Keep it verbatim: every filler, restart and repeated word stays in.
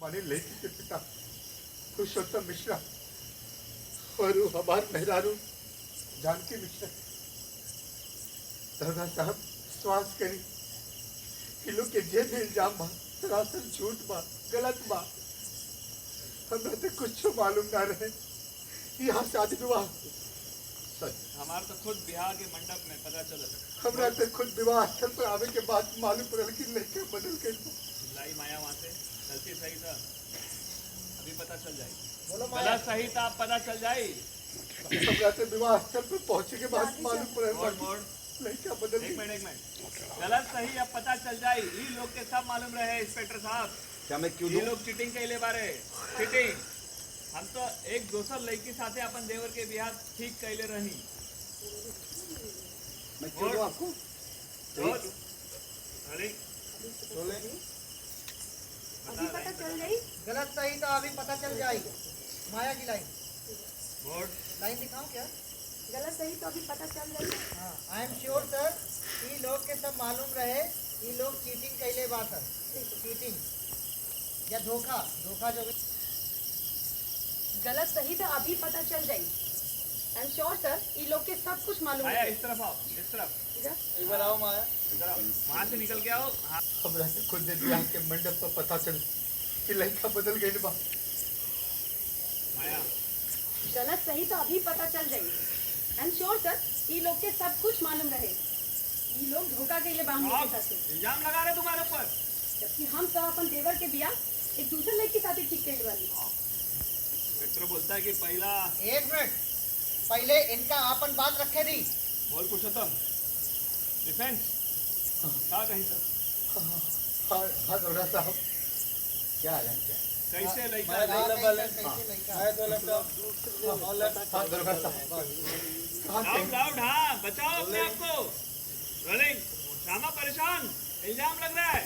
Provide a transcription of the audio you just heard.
अरे लड़की के पिता पुरुषोत्तम मिश्रा और वो हमार मेहरारू जानकी मिश्रा। दरोगा साहब, विश्वास करी, ये लोग के जे भी इल्जाम बा, सरासर झूठ बा, गलत बा। हमरा तो कुछ मालूम ना रहे। यहाँ शादी विवाह, सॉरी, हमार तो खुद ब्याह के मंडप में पता चलल। हमरा तो खुद विवाह स्थल पर आवे के बाद मालूम पड़ल कि लड़का बदल गइल बा। लाई माया वहाँ से, गलती सही था, अभी पता चल जाई। बोलो माया। गलत सही था, अब पता चल जाई। हमरा तो विवाह स्थल पर पहुँचे के बाद मालूम पड़ल बा कि लड़का बदल गइल। एक मिनट, एक मिनट। गलत सही अब पता चल जाई। ई लोग के सब मालूम रहे, इंस्पेक्टर साहब। क्या मैं क्यों ये दूं? लोग चीटिंग कैले बारे, चीटिंग। हम तो एक दोसर लड़की साथे अपन देवर के बियाह ठीक कैले रहनी। मैं क्यों और? दूं आपको? और? अरे, बोले। अभी पता चल जाई। गलत सही तो अभी पता चल जाई। माया की लाइन। बोर्ड। लाइन दिखाऊं क्या? गलत सही तो अभी पता चल जाई। हाँ, I am sure sir, ई लोग के सब मालूम रहे, ई लोग चीटिंग कैले बा सर। चीटिंग या धोखा, धोखा जो भी। गलत सही तो अभी पता चल जाई। I am sure sir, ई लोग के सब कुछ मालूम आया, रहे। इस तरफ आओ, इस तरफ। इधर? एक बार आओ माया। इधर आओ, वहाँ से निकल के आओ। हाँ। हमरा के खुद ब्याह के मंडप पर पता चल कि लड़का बदल गइल बा। माया। गलत सही तो अभी पता चल जाई। I am sure sir, ई लोग के सब कुछ मालूम रहे। ई लोग धोखा कइले बा हमनी के साथे। इल्जाम लगा रहे तुम्हारे ऊपर। जबकि हम तो अपन देवर के बियाह एक दूसर लड़की साथे ठीक कइले बानी। मित्र बोलता है कि पहला एक मिनट, पहले इनका आपन बात रखे दी। बोल पुरुषोत्तम, डिफेंस का कहीं सर? हाँ, हाँ, हाँ, दरोगा साहब। क्या हाल है, क्या? कैसे हाँ, लड़का? मैं हाँ, बोला कैसे, कैसे हाँ। लड़का? मैं बोला तो हाँ, दरोगा साहब। हाँ, लाउड, कहीं लाउड, हाँ, बचाओ अपने आप को। रोलिंग, श्यामा परेशान, इल्जाम लग रहा है।